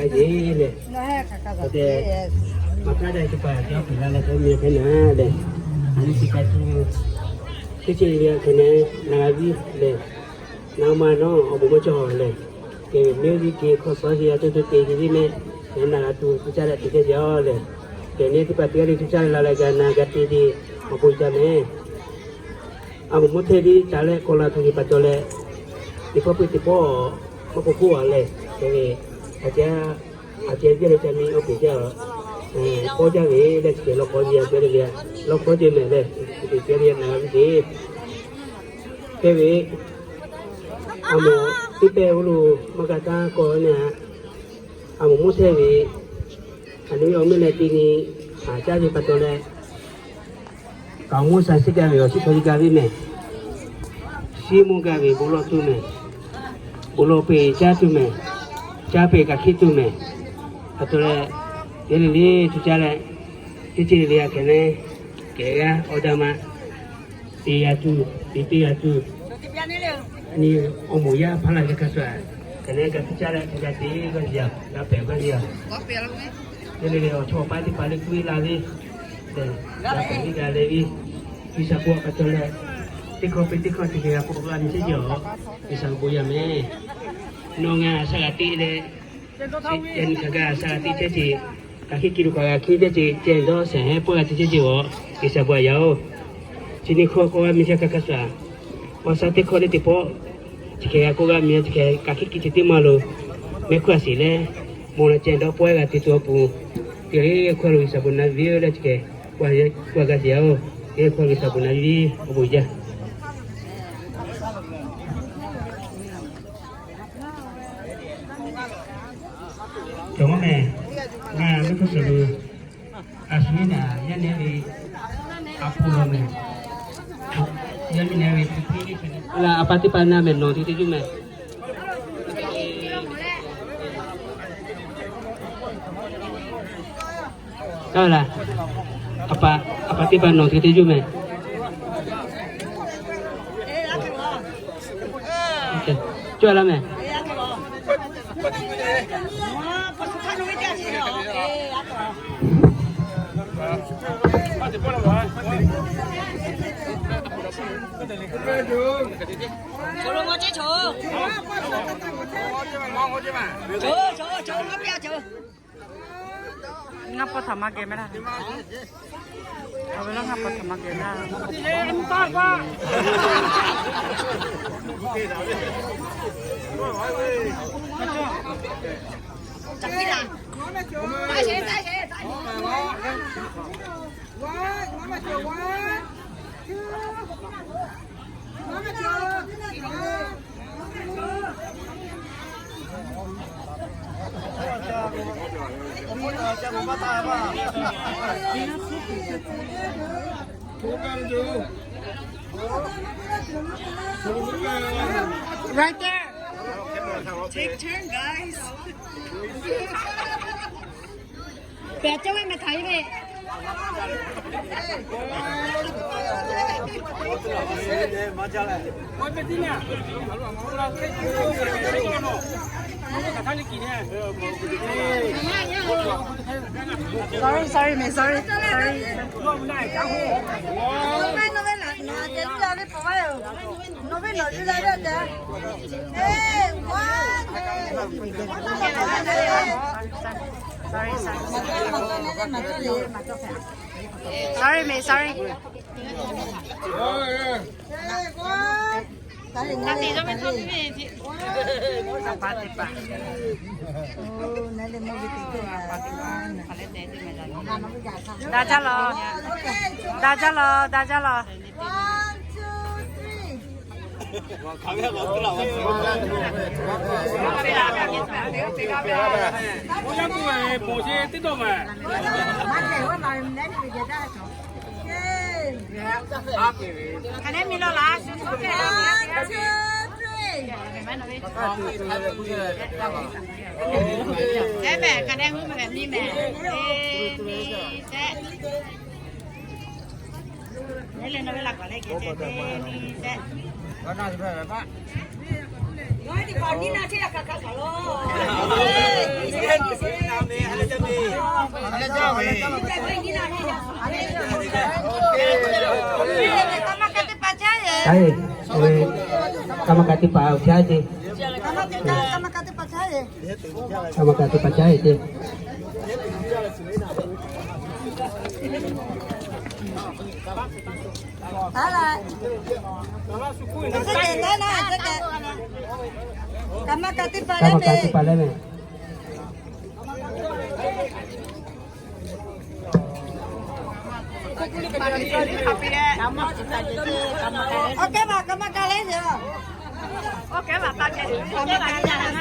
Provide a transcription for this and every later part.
Ka yeˬ lehˬ, a te, maˇ kaˉ daꞈ teˇ hpaˍ yaˇ peuˬ la leh k'ai mi hk'e naˍ lehˬ, a nyi chi ka tuˬ teˇ ceuˬ le hk'e ne, naˍ g'a viˉ lehˬ, naˍ ma nawˉ awˬ bon maˇ cawˬ lehˬ, kehˬ ve miˇ viˇ ke hk'aw suh ve a to to te ve mehˆ, naˍ g'a tuˬ tuˬ caˇ leh te ceh ce a lehˬ, kehˬ ne teˇ hpaˍ teˇ g'aˇ le tuˬ caˇ la leh ga naˍ g'a te ve awˬ bon jaˇ mehˍ. A moˍ mvuhˇ hteˇ viˉ ca leh k'aw la tuˬ ve pa taw leh, teˇ pawˆ peuˬ teˇ pawˆ maˇ k'oˆ k'oˆ a lehˬ, kehˬ ve a ceh, a ceh viˉ leh ca miˇ awˬ peˍ jaˇ, k'awˇ jaˇ ve leh chi kehˬ lawˇ k'awˇ ce a ceh le ve, lawˇ k'awˇ ce mehˍ leh, teˇ ceh le naˍ g'a viˉ ce. Kehˬ ve, a moˍ teˇ pehˇ oˇ lo maˇ ka taˇ k'aw ve naˍ, a moˍ mvuhˇ hteˇ ve, a nyi awˬ mehˆ leh te nyi, haˍ caˇ ve pa taw leh, kaꞈ mvuhˇ sha shiˉ gaˇ ve awˬ shiˉ chaw liˇ gaˇ ve mehˍ. Shiˉ mvuhˇ gaˇ ve bon lawˬ tuˬ mehˍ. Bon lawˬ peˬ caˇ tuˬ mehˍ. Caˇ peˬ kaꞈ hkiˆ tuˬ mehˍ. A to leh, yehˬ le le tuˬ caˇ leh, teˇ ceuˬ le le a hk'e ne, kehˬ g'aˇ awˬ daꞈ ma te g'a tuˬ, te te g'a tuˬ. Nyi awˬ moˍ yaˇ hpaˇ la ve hk'a shuˍ, hk'e ne g'a tuˬ caˇ leh hk'e g'a te g'a yaꞈ g'a pehˬ g'a yaꞈ. Yehˬ le le awˬ chawˇ awˬ paˇ teˇ hpaˍ le kuˇ la ve, g'a pehˬ ve g'a leh ve, G'uiˬsha bon hk'a cawˬ leh, teˇ hkawˇ peˬ teˇ hkawˇ te hk'e g'a k'oˆ g'a nyi chehˇ ce a, G'uiˬsha bon yaˇ mehˍ. Nawˬ ngaˬ shaˍ g'a te leh, yaꞈ nyi hk'aˬ g'a shaˍ g'a te chehˇ ce, kaꞈ hkiˆ ki lo kaꞈ g'a hkiˆ chehˇ ce, ceh dawˇ shehˍ hpawˇ g'a te chehˇ ce a, G'uiˬsha bon yaˇ oˬ. Chi nyi hkawˇ k'awꞈ g'a mi chehˇ hk'a hk'a shuˍ, awˬ shaˍ teˇ hkawˇ le teˇ pawˆ, chi hk'e g'a k'oˆ g'a mi a chi hk'e kaꞈ hkiˆ ki chi teˇ maˇ lo, mehˆ hkawˇ a shiˍ leh, mawˬ leh ceh dawˇ pawehˇ g'a te tuˬ awˬ pon, te le hkawˇ lo G'uiˬsha bon naˍ viˉ leh chi hk'e, k'awꞈ g'a shiˍ a oˬ. Te hkawˇ G'uiˬsha bon naˍ viˉ awˬ bon jaˇ. Cawˬ mawˇ mehˍ, ngaˬ mehˆ hkawˇ suhˍ lo, a shu naˍ yaˇ nehˉ ve, a hpu lo mehˍ, yaˇ miˇ nehˉ ve, a pa teˇ pa na mehˍ nawˬ te teˇ juˇ mehˍ. Kaˇ ve laˬ, a pa teˇ pa nawˬ te teˇ juˇ mehˍ. Cawˇ laˇ mehˍ. Ngaˇ pawˆ htaꞈ maˇ geh mehˍ laˇ. Awˬ ve laˇ ngaˇ pawˆ htaꞈ maˇ geh laˇ. Right there. Take turn, guys. Pehˬ cawˇ ve mehˍ htaꞈ ve. Sorry, sorry, mehˍ, sorry, sorry. Sorry, sorry. Sorry, mehˍ, sorry. Daꞈ jaˇ lawˬ. Daꞈ jaˇ lawˬ, daꞈ jaˇ lawˬ. K'ai, k'aˍ ma kaꞈ teˇ hpaˍ awˬ caˉ ce. K'aˍ ma kaꞈ teˇ hpaˍ caˉ ce. K'aˍ ma kaꞈ teˇ hpaˍ leh meh. Awˬ kehˉ maˬ k'aˍ ma kaꞈ leh yoˬ. Awˬ kehˉ maˬ taˇ kehˉ, k'aˍ ma kaꞈ leh yoˬ.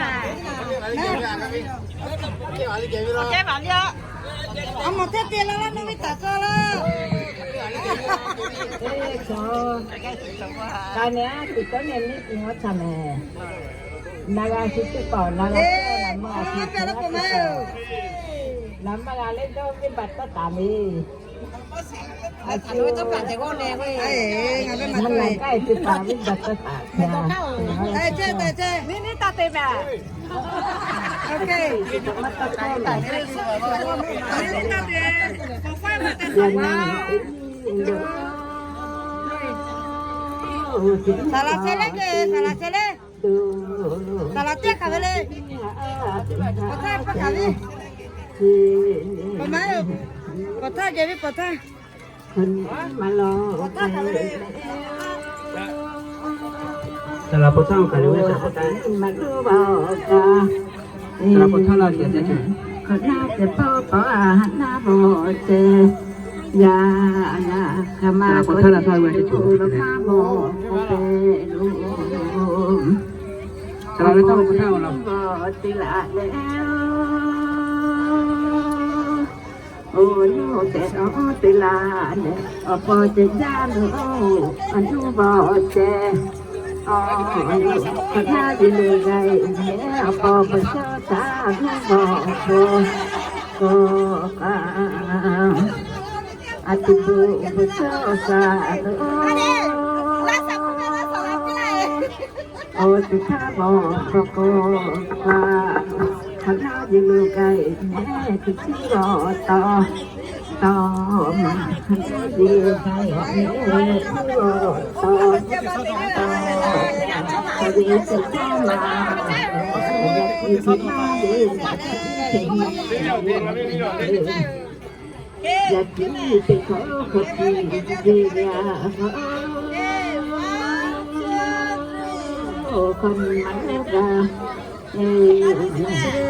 Awˬ kehˉ maˬ leh yoˬ. A mawˬ hteˇ te la laˇ, nawˬ ve taˍ cawˇ laˇ. Ka neh tuˬ tawˇ neh miˇ tuˬ ngawˇ ca meh. Na g'a shu teˇ paˍ na g'a teˇ na maˇ g'a shu teˇ paˍ na maˇ g'a leh dawˇ teˇ baˬ tawˇ taˍ ve. Ngaˬ na k'ai teˇ paˍ viˉ baˬ tawˇ taˍ. Miˇ miˇ taˇ te meh. Saˍ laꞈ chehˇ leh, saˍ laꞈ chehˇ leh. Saˍ laꞈ teˇ hk'aˬ ve le. K'awꞈ htaˇ hk'aˬ ve. K'awꞈ maˇ, k'awꞈ htaˇ geh ve k'awꞈ htaˇ. Saˍ laꞈ hpu htaˇ hk'aˬ ve, saˍ laꞈ hpu htaˇ. Saˍ laꞈ hpu htaˇ la ce ce. Hk'aˬ na ce paw paw a na mawˬ ce. Yaꞈ na hk'aˬ ma k'awꞈ htaˇ la htaˇ ve ce ce. Saˍ laꞈ hpu htaˇ la. Oˬ, nuˇ tehꞈ awˬ teˇ laꞈ leh, awˬ paw ceh jaˇ nuˇ, a nuˇ bawˬ ceh. Awˬ, hk'aˬ htaˇ ve le g'a e leh, awˬ paw bawˬ shaw taˍ nuˇ bawˬ k'o, k'o, a tuˬ bawˬ shaw taˍ nuˇ. Awˬ tuˬ htaˇ bawˬ k'o k'o, hk'aˬ htaˇ ve le g'a e leh, tuˬ chiˇ bawˬ taw. Taw ma hk'aˬ htaˇ ve le g'a e leh, tuˬ bawˬ taw. Taw ma hk'aˬ ve tuˬ htaˇ ma, yaꞈ hk'aˇ tuˬ htaˇ ve hk'aˬ htaˇ ve le. Yaꞈ hk'aˇ teˇ hkawˇ hk'aw hk'e ve le. Awˬ hk'aw maˇ leh g'a,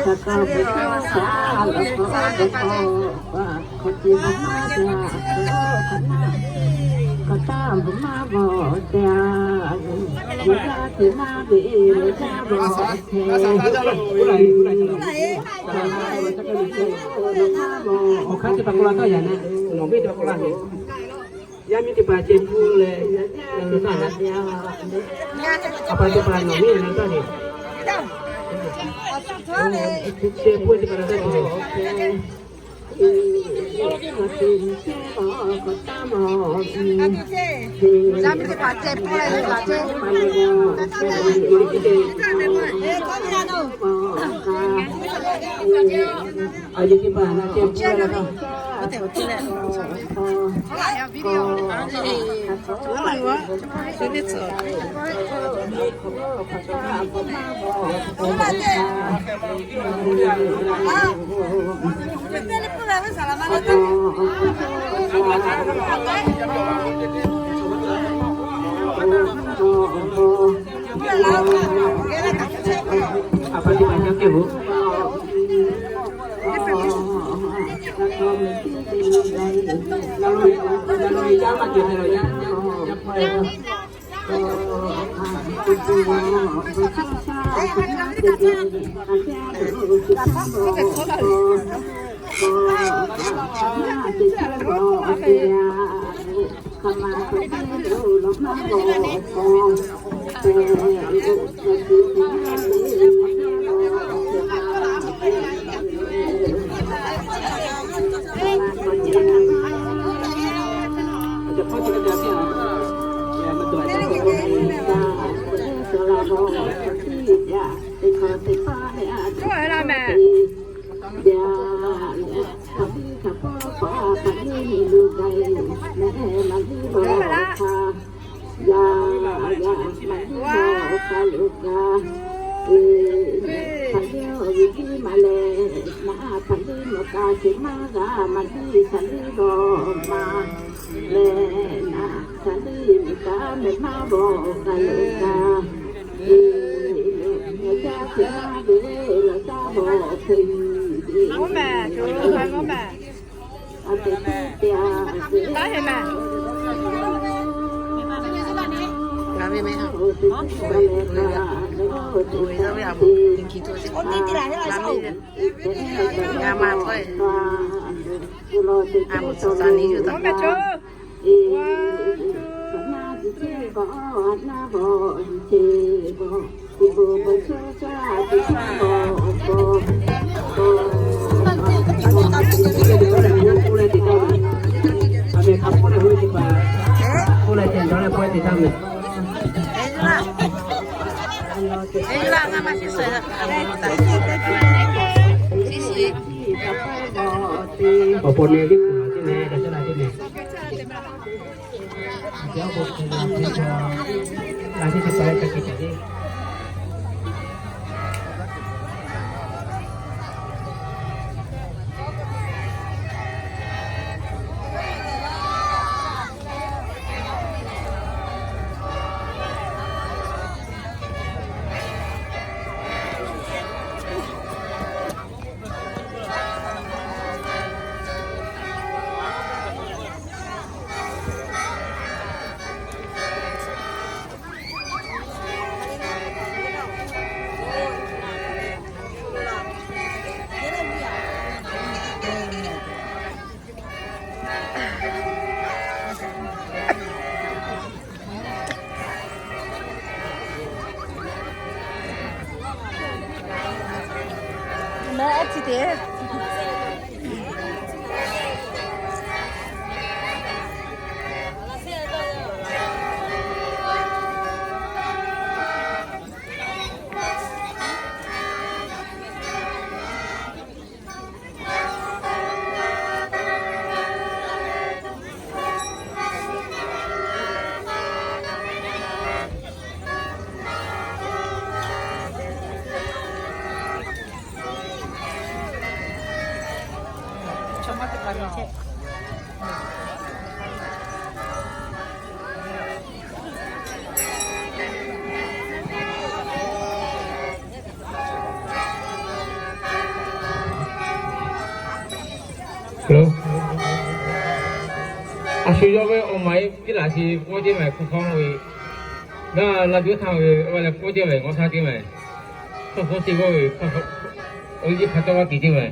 ka ka ve hkawˇ shaˍ laꞈ hk'aw ve hkawˇ, hk'aw ce maˇ maˇ g'a, hk'aˬ htaˇ, hk'aˬ htaˇ maˇ bawˬ te a, maˇ g'a te maˇ ve, maˇ g'a bawˬ te. Awˬ hk'aˇ teˇ hpaˍ k'oˆ la taˇ yaꞈ na, nawˬ miˇ teˇ hpaˍ k'oˆ la ve. Yaˇ miˇ teˇ hpaˍ ceh puˇ leh, a pa teˇ hpaˍ nawˬ miˇ na taˇ ve. Ceh puˇ teˇ hpaˍ na taˇ ve. Yaˇ miˇ teˇ hpaˍ ceh puˇ leh, teˇ hpaˍ ceh. A yehˬ teˇ hpaˍ na ceh puˇ leh. Mvuhˇ mehˍ, mvuhˇ mehˍ. Taˇ heˆ mehˍ. Ngaˬ ve mehˍ. Ngaˬ ma k'oˆ-e. Ngaˬ ma tcuh tcuh ni yuˬ taˍ. Awˬ pon ne teˇ kuˬ teˇ meh ka caˇ la teˇ meh. A shu yawˇ ve awˬ maˍ e piˇ laꞈ shi k'oˆ teˇ maˬ hk'aw hk'aw ve, gaˇ la juˇ htaˇ ve a leh k'oˆ teˇ maˬ ngawˬ shaˉ teˇ maˬ, hk'aw hk'aw teˇ g'aˇ ve, awˬ liˇ hk'a tawˇ g'aˇ tiˍ teˇ maˬ.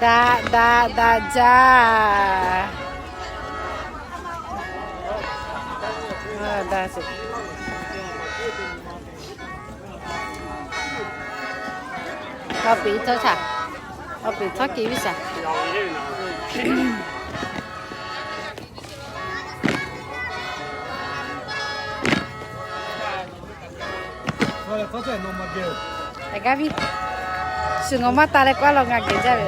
Daꞈ daꞈ daꞈ jaˇ. Daꞈ sheˍ. Awˬ piˍ htawˇ shaˍ. Awˬ piˍ htawˇ ke viˉ shaˍ. Gaˇ viˉ, shu nawˬ maˇ ta leh k'oˆ law, ngaˬ geh jaˇ ve.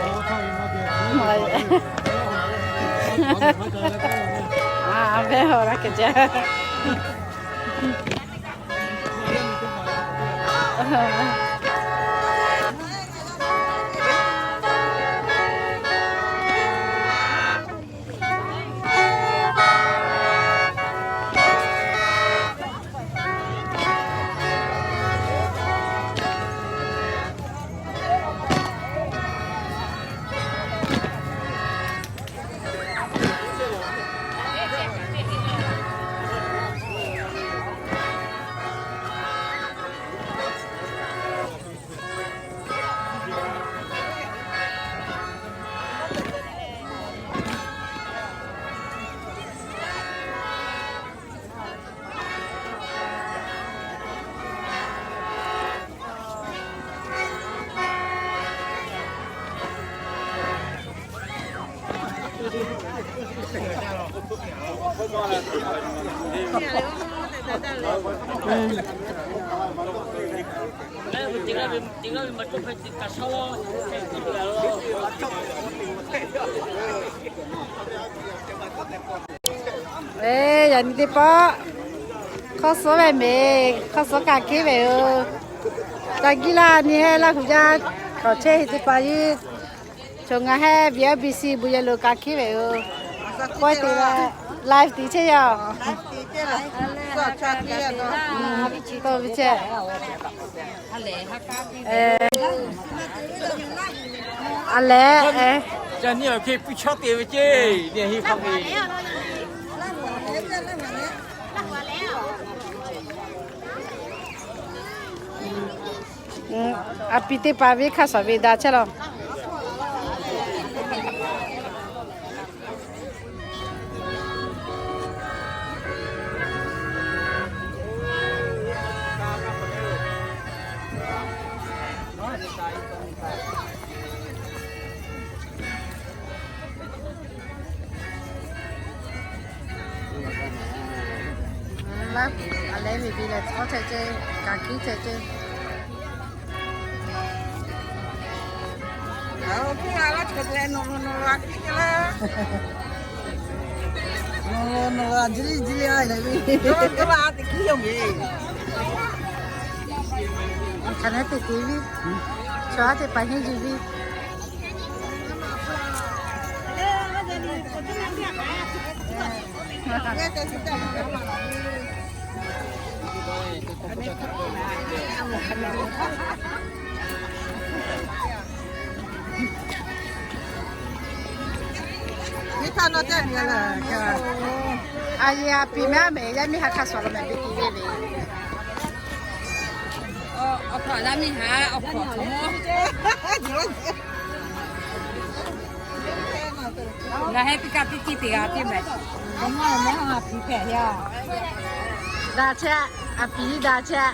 A, a ve, awˬ laˇ keh jaˇ. Eˬ, yaꞈ nyi teˇ pawˆ hk'awˇ suhˉ ve mehˍ, hk'awˇ suhˉ kaꞈ kehˉ ve yoˬ. Ca giˇ laˇ nyi heˆ laˇ hu jaˇ, k'awꞈ chehˇ ve teˇ hpaˍ yeˬ. Chaw ngaˬ heˆ B B C bu yehˬ lo kaꞈ kehˉ ve yoˬ. K'oˆ te la, live tiˍ chehˇ yaˇ. To ve chehˇ. A lehˬ, ca nyi awˬ hk'e pui chawˇ te ve ceˇ, nyi hi hk'aw ve. A pi teˇ hpaˍ ve hk'a shuˍ ve daꞈ chehˇ law. Laˇ, a lehˬ ve ve lehˬ, tawˇ chehˇ ceˇ, kaꞈ kiˉ chehˇ ceˇ. Nawˬ nawˬ a jiˇ liˇ jiˇ liˇ a lehˬ ve. Hk'aˬ nehˉ teˇ te viˉ, chaw a teˇ hpaˍ henˇ jiˇ viˉ. A yehˬ a piˍ mehˉ mehˍ yaˇ miˇ ha hk'a shuˍ lo mehˍ ve te ve le. Awˬ hk'awꞈ yaˇ miˇ ha awˬ hk'awꞈ tuˬ mawˇ. Ngaˬ heh teˇ kaˆ teˇ ciˇ te g'a teˇ mehˍ. K'awꞈ maˇ lehˬ mehˉ a piˍ hpehꞈ yaˇ. Daꞈ chehˇ, a piˍ daꞈ chehˇ,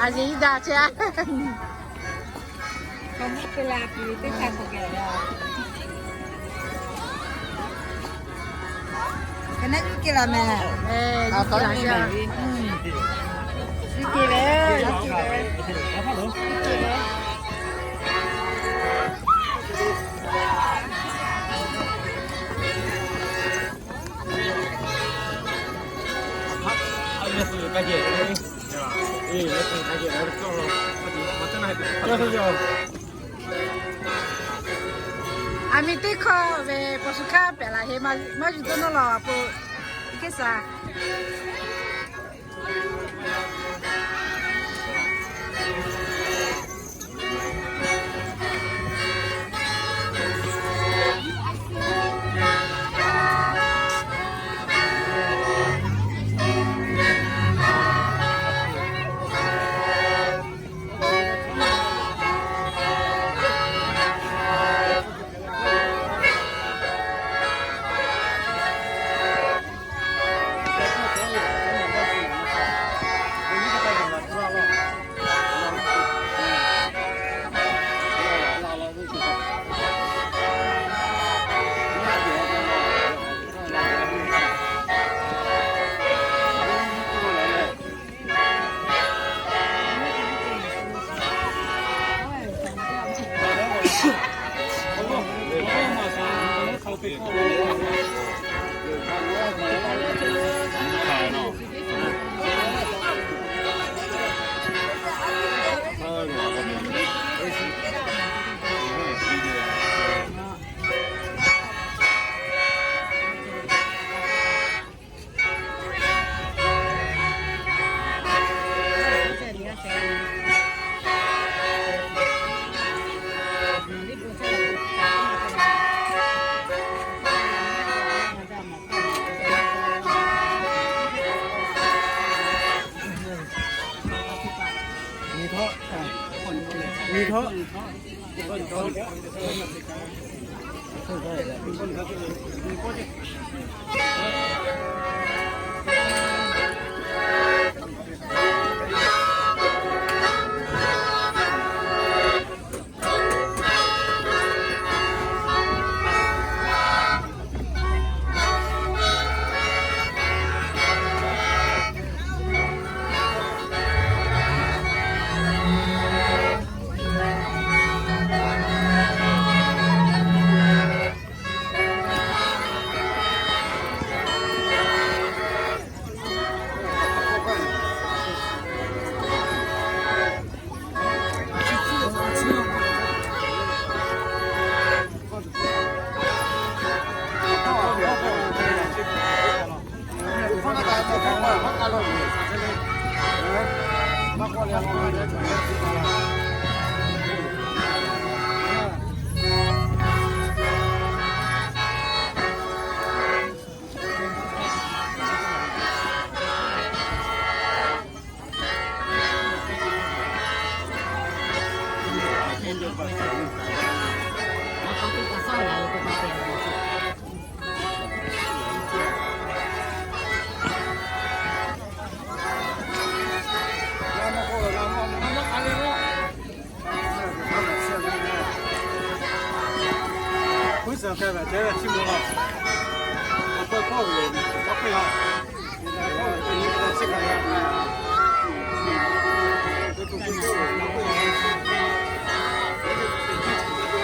a yehˬ daꞈ chehˇ. K'awꞈ maˇ te la a piˍ teˇ htaˇ k'awꞈ kehˬ yaˇ. Ka naˉ yuˇ ke laˬ mehˍ. Yuˇ ke laˬ yaˇ. Yuˇ ke ve, yuˇ ke ve, yuˇ ke ve. Aˬ miˬ teˇ hkawˇ ve paw shu hkaˇ pehꞈ la he maˇ yuˬ dawˇ nawˇ la po, iˉ keˉ sha.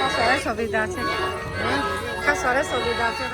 Hk'a shuˍ leh shuˍ ve da chehˇ. Hk'a shuˍ leh shuˍ ve da chehˇ.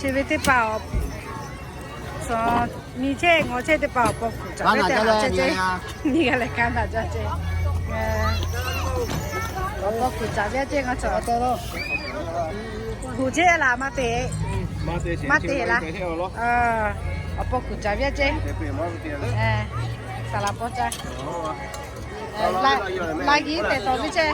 Chi ve teˇ hpaˍ, nyi chehˇ ngawˬ chehˇ teˇ hpaˍ awˬ paw kuˬ caˍ ve teˇ ha ce ce. Nyi g'a leh kanˉ daꞈ jaˇ ce. Awˬ paw kuˬ caˍ ve ce ngaˬ chaw. Kuˬ chehˇ laˬ maˇ te. Maˇ te laˇ. Awˬ paw kuˬ caˍ ve ce. Saˍ laˍ paw ca. Laˇ g'inˉ tehꞈ tawˍ ve ce.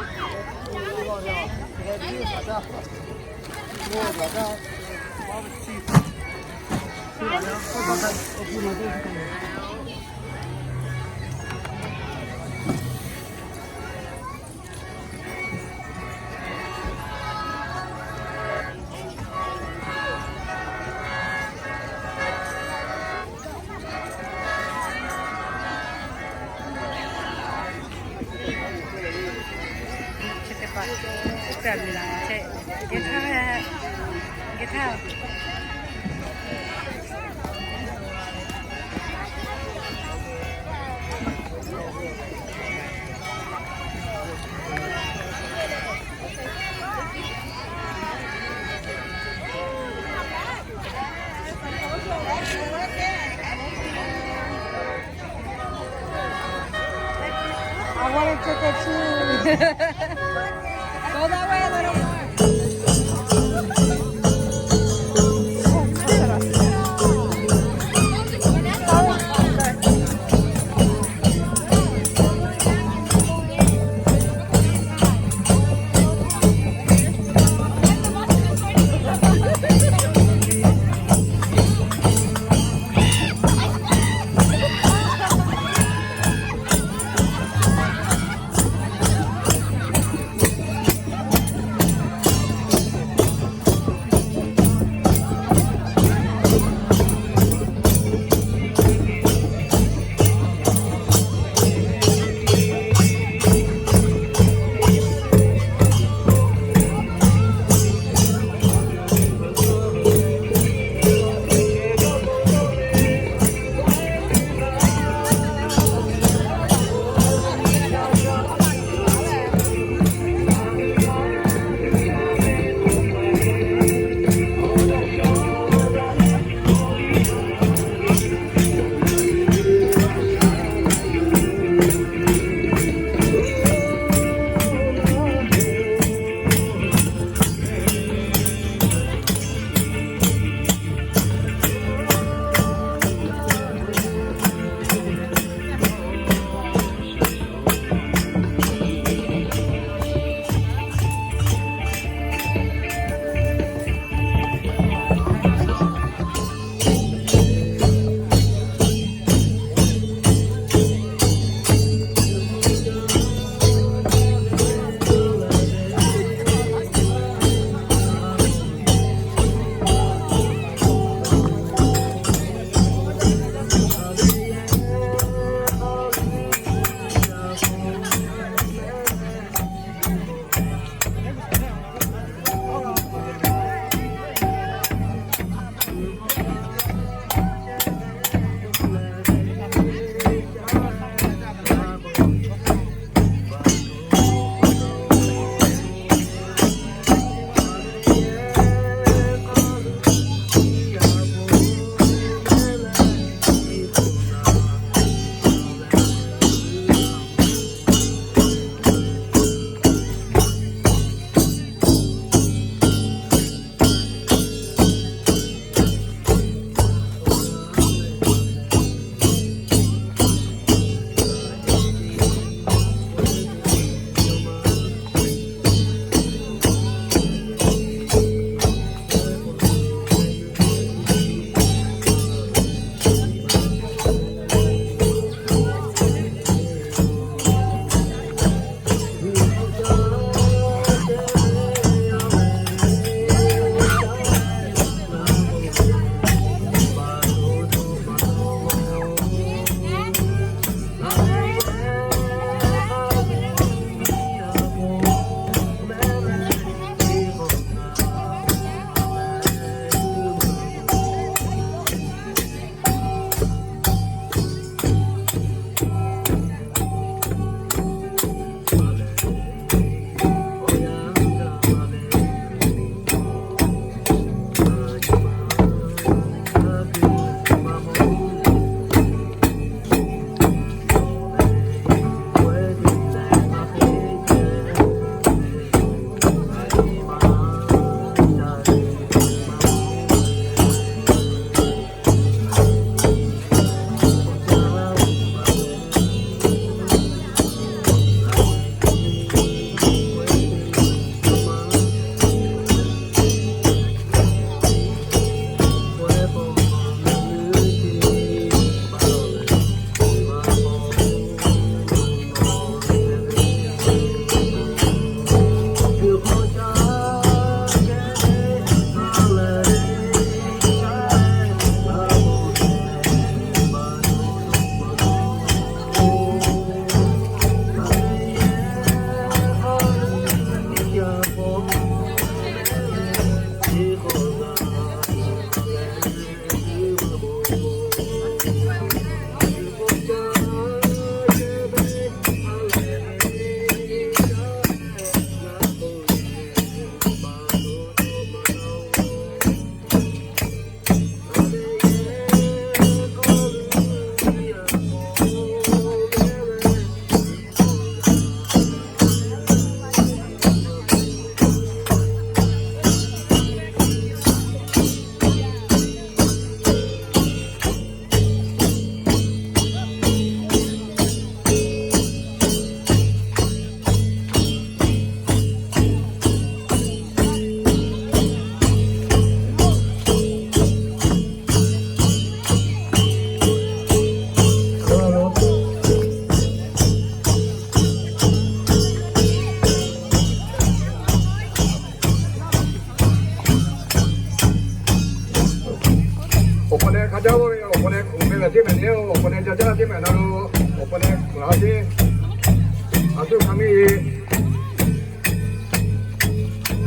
Aˬ tuˇ hk'a miˇ e,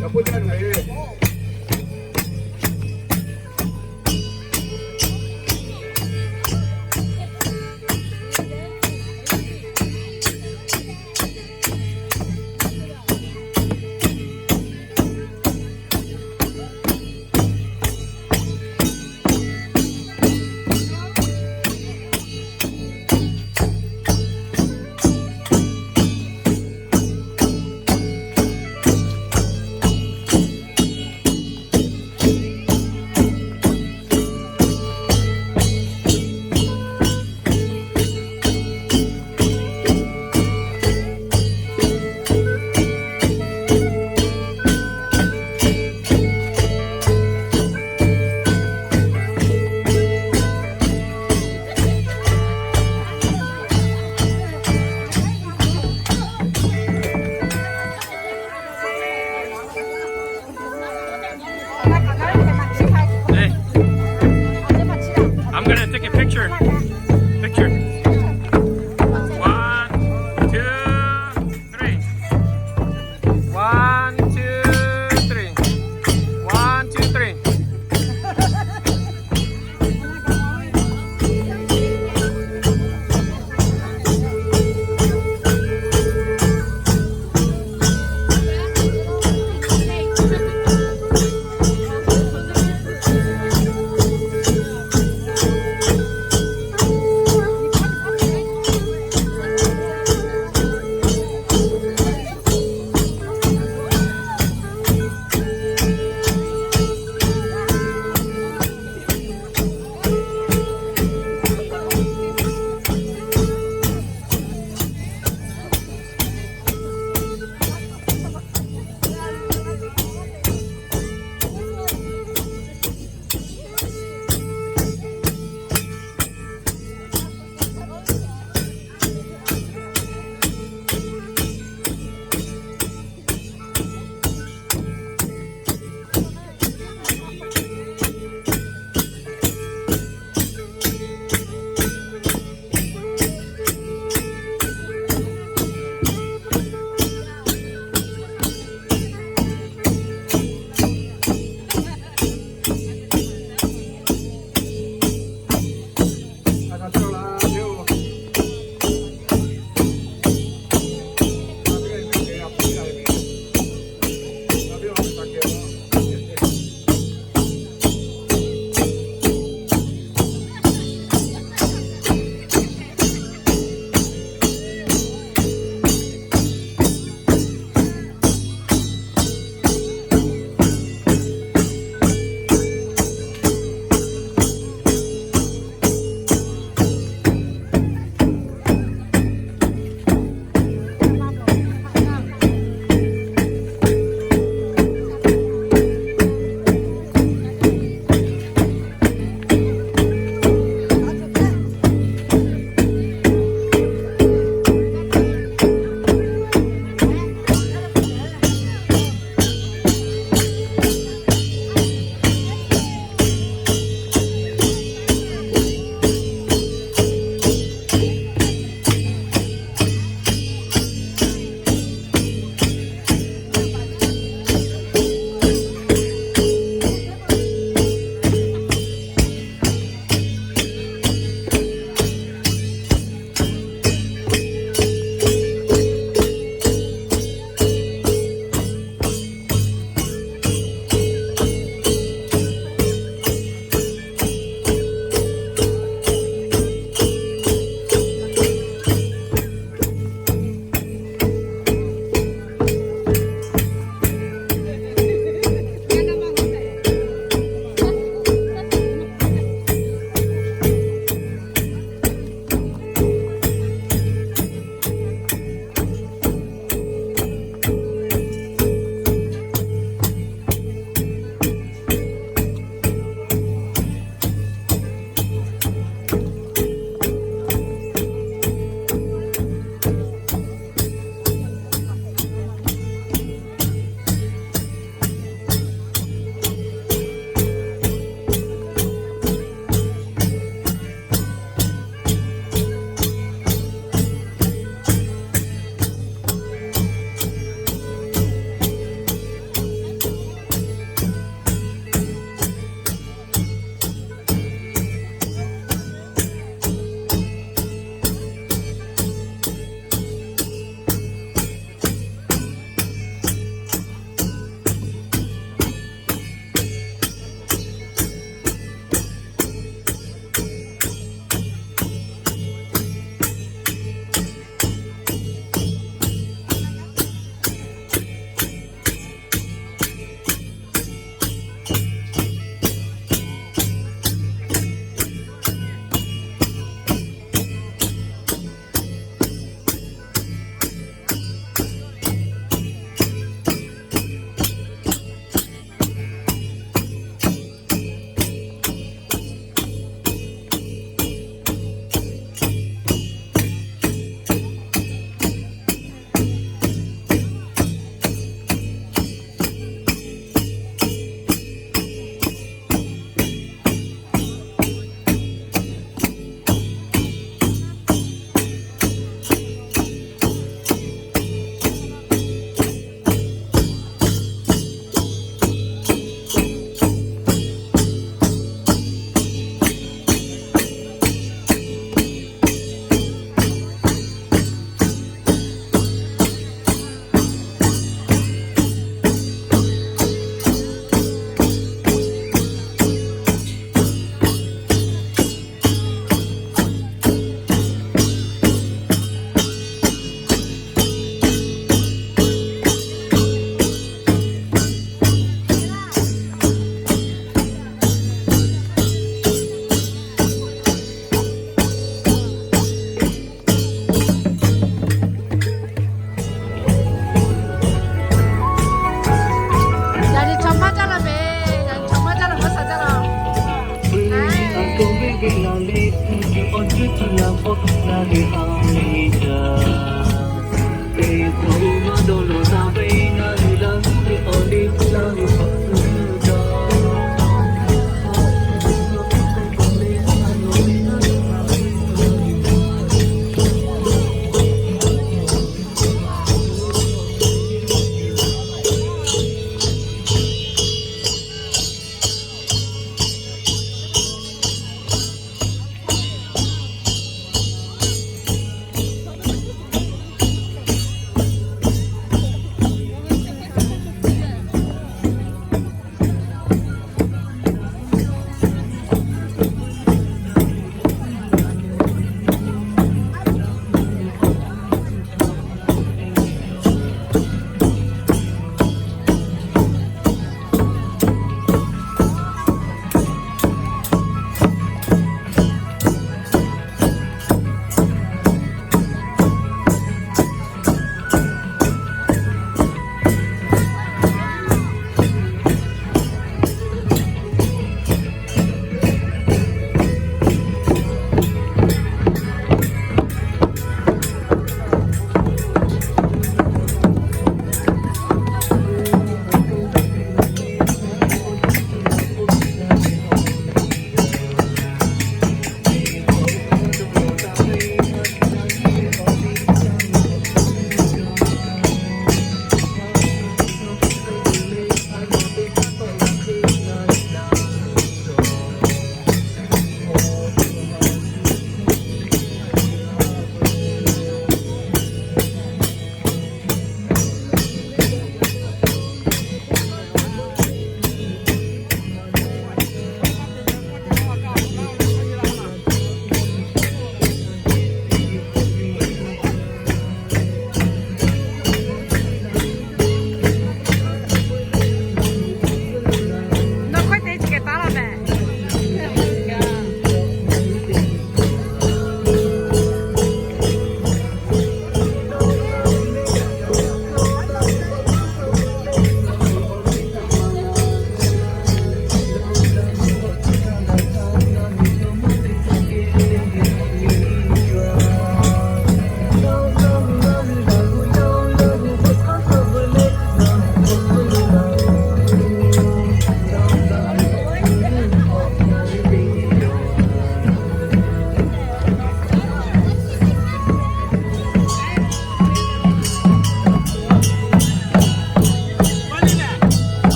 yaꞈ k'oˆ jaˇ ve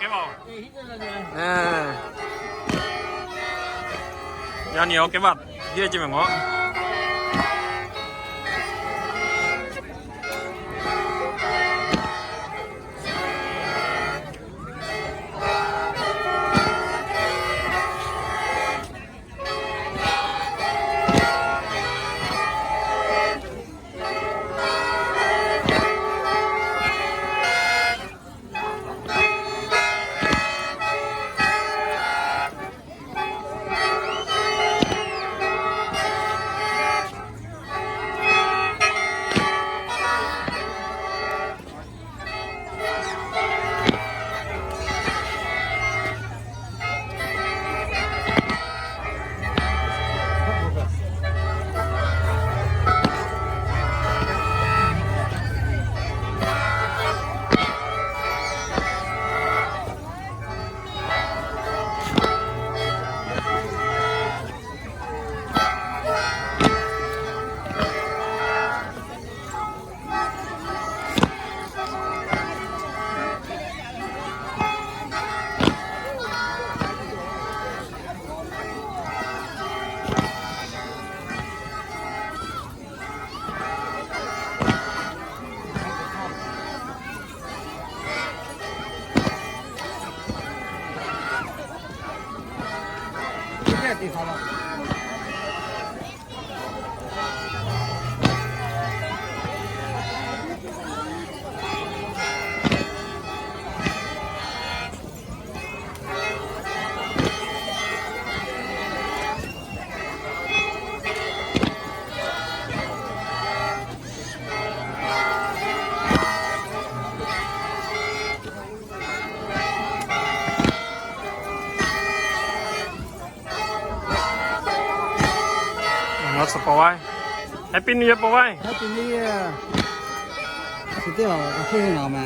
Kehˉ vaˇ, yaꞈ nyi awˬ kehˉ vaˇ, yehˇ ce mehˍ ngaˬ. Happy New Year ပေါ့ဝဲ။ Happy New Year. Shu teˇ awˬ ka hk'e naˍ ma.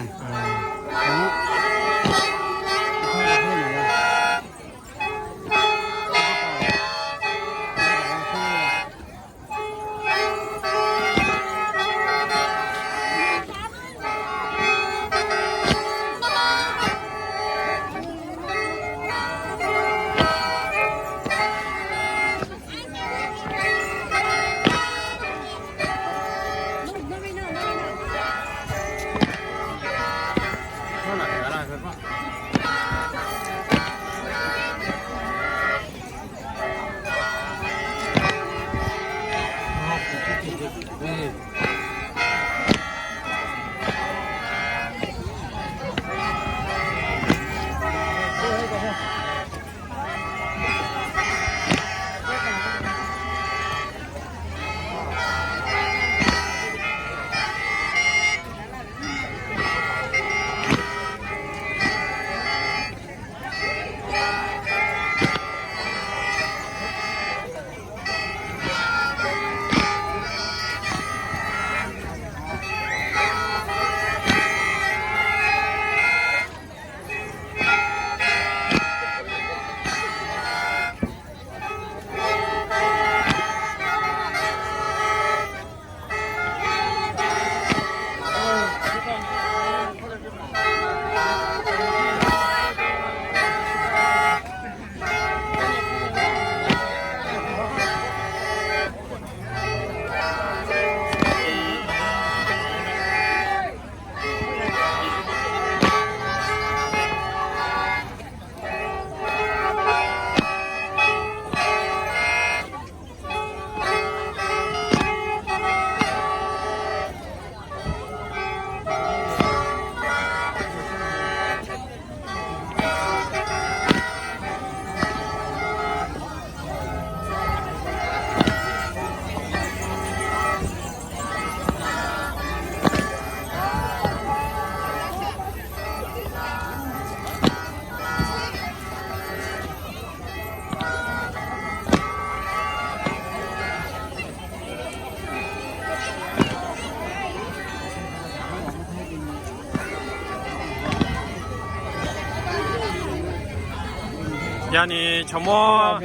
Yaꞈ nyi chaw mawˇ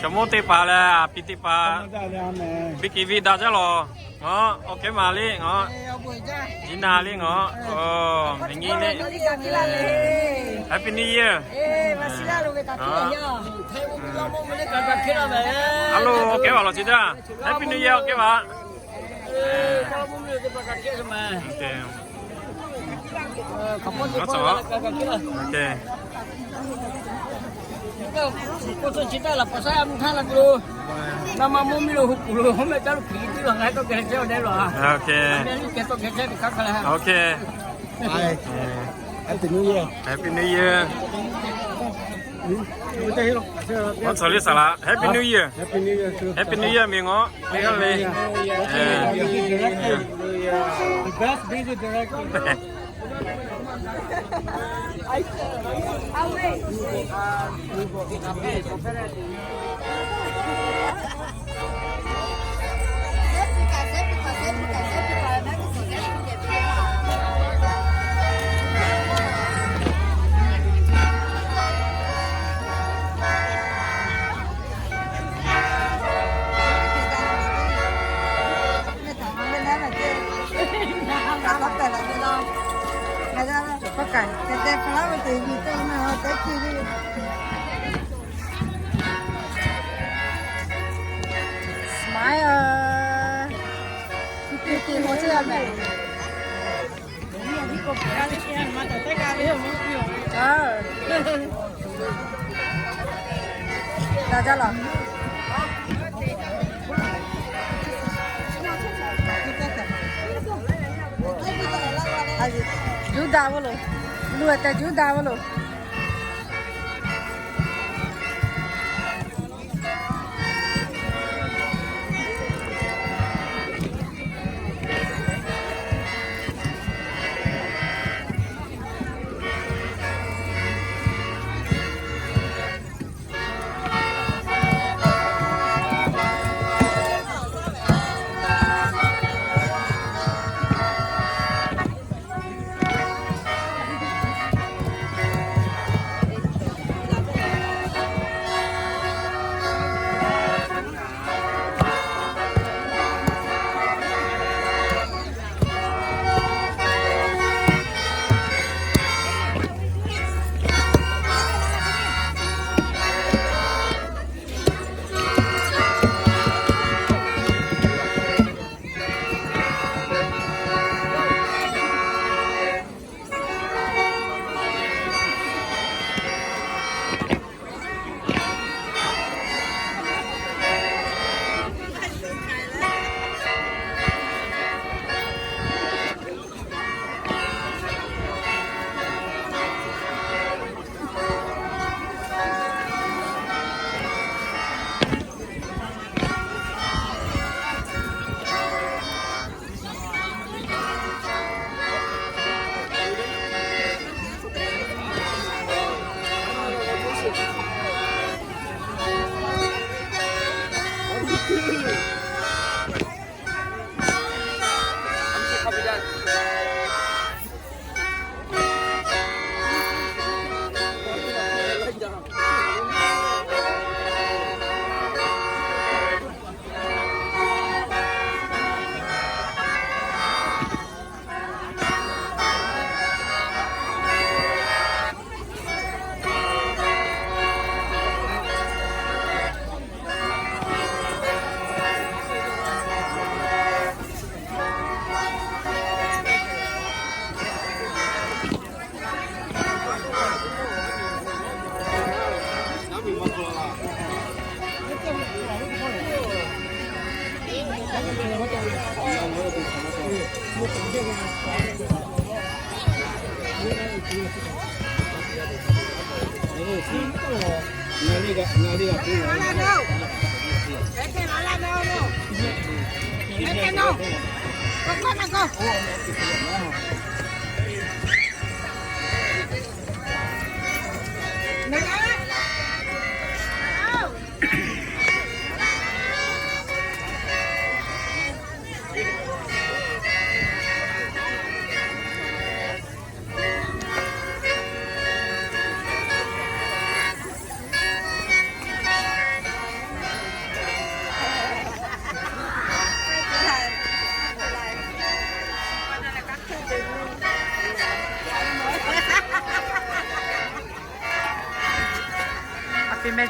Jawˇmawˇ teˇ hpaˍ lehˬ, a pi teˇ hpaˍ, biˇ kiˍ viˇ daꞈ jaˇ lawˬ. Ngaˬ awˬ kehˉ maˍ le ngaˬ, Jiˇ naˍ le ngaˬ, miˬ nyi le. Happy New Year. A lo, awˬ kehˉ maˍ lawˬ chi jaˇ. Happy New Year awˬ kehˉ maˍ. Happy New Year. Awˬ tcuh liˇ saˍ laꞈ, Happy New Year. Happy New Year miˬ ngaˬ teˇ g'aˇ le. Smile. Juˇ daꞈ ve loˬ. Lu tehꞈ juˇ daꞈ ve loˬ.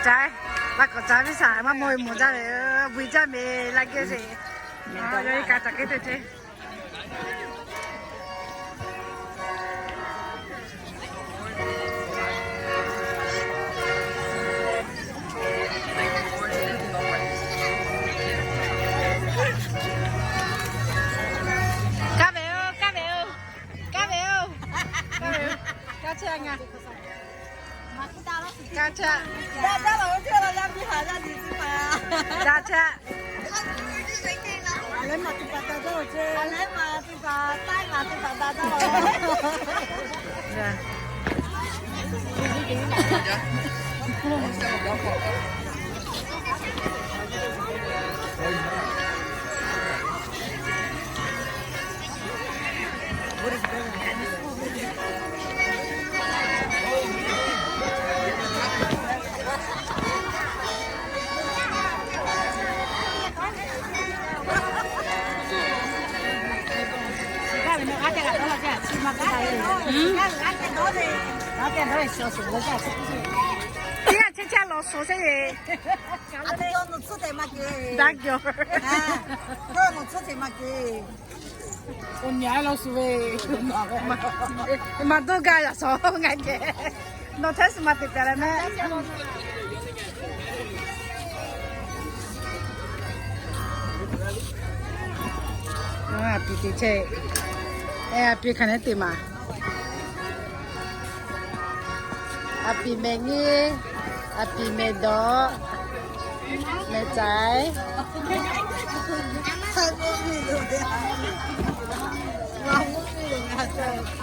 Ca, laˇ k'awꞈ ca viˉ shaˍ maˇ maˇ moˍ jaˇ ve, veuˬ jaˇ ve laˇ geh sheˍ. Yawˇ iˉ kaˆ ca kehˉ te ce. Kaˇ ve oˬ, kaˇ ve oˬ, kaˇ ve oˬ, kaˇ ve oˬ, kaˇ chehˇ ngaˬ. Kaˇ chehˇ. Kaˇ chehˇ. Teˇ g'aˇ chehˇ chehˇ lawˬ suhˍ chehˇ ve. Daˇ gawˬ. Maˇ dawˇ gaˇ yaꞈ shawˍ ngaˬ geh. Nawˬ htehˉ suh maˇ te pehˍ leh mehˆ. A piˍ te chehˇ. A piˍ hk'aˬ neˉ te maˍ. A piˍ mehˍ nyi, a piˍ mehˍ dawˬ, mehˍ caiˍ,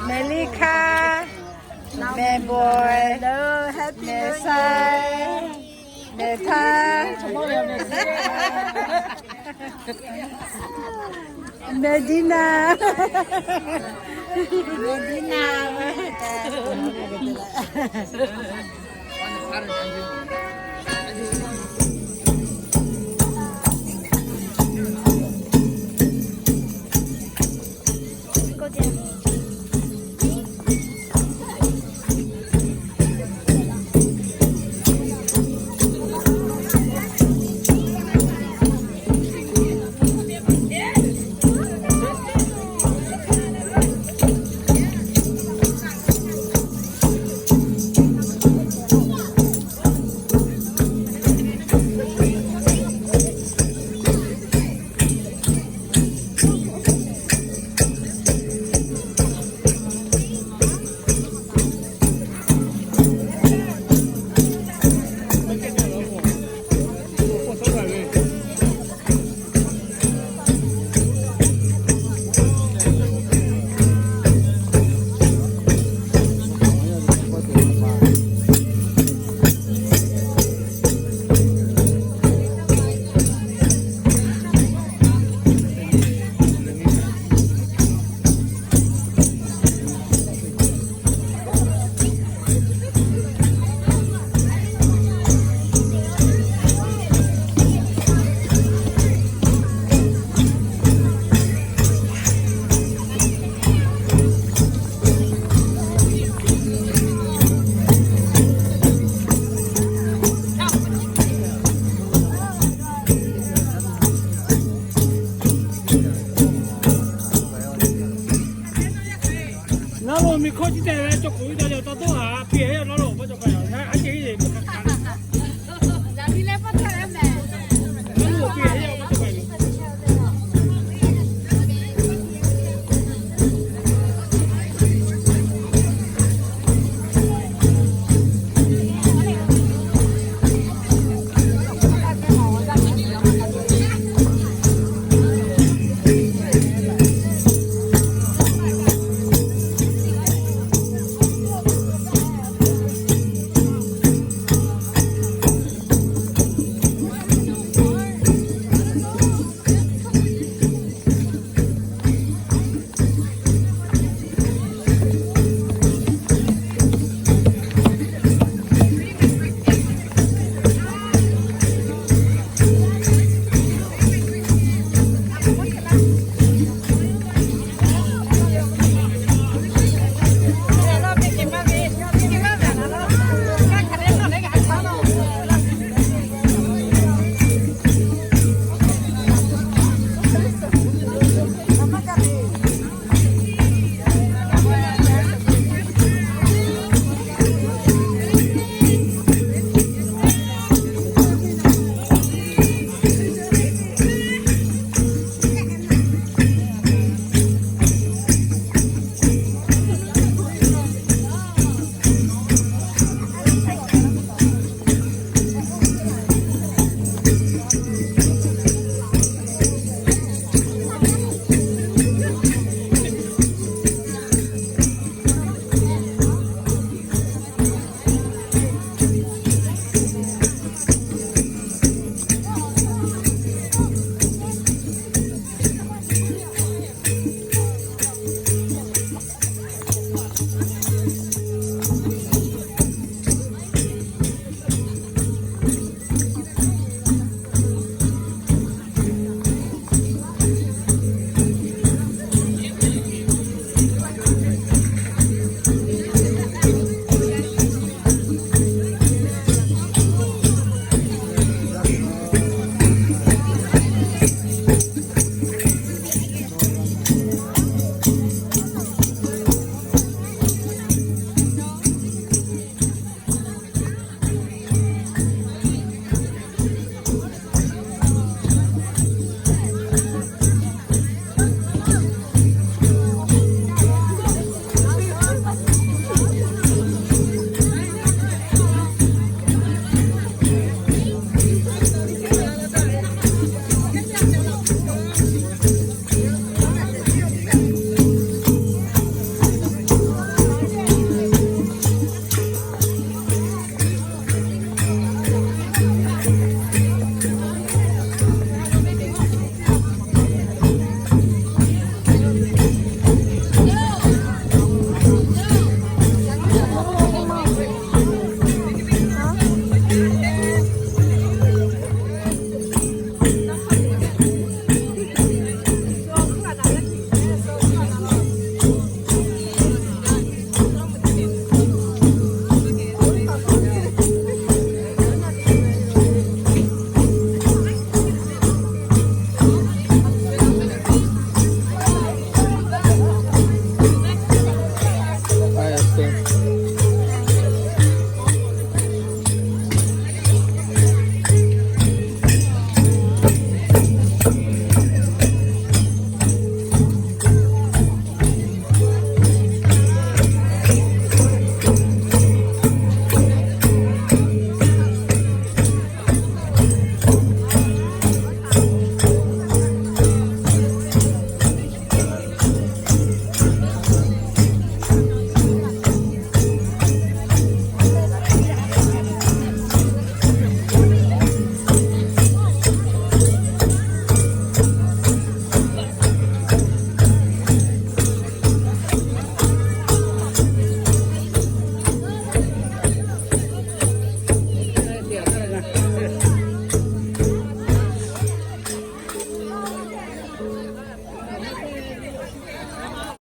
mehˍ liˇ hkaˇ, mehˍ bawˬ, mehˍ saiˍ, mehˍ htaˇ, mehˍ diˉ naˇ, mehˍ diˉ naˇ.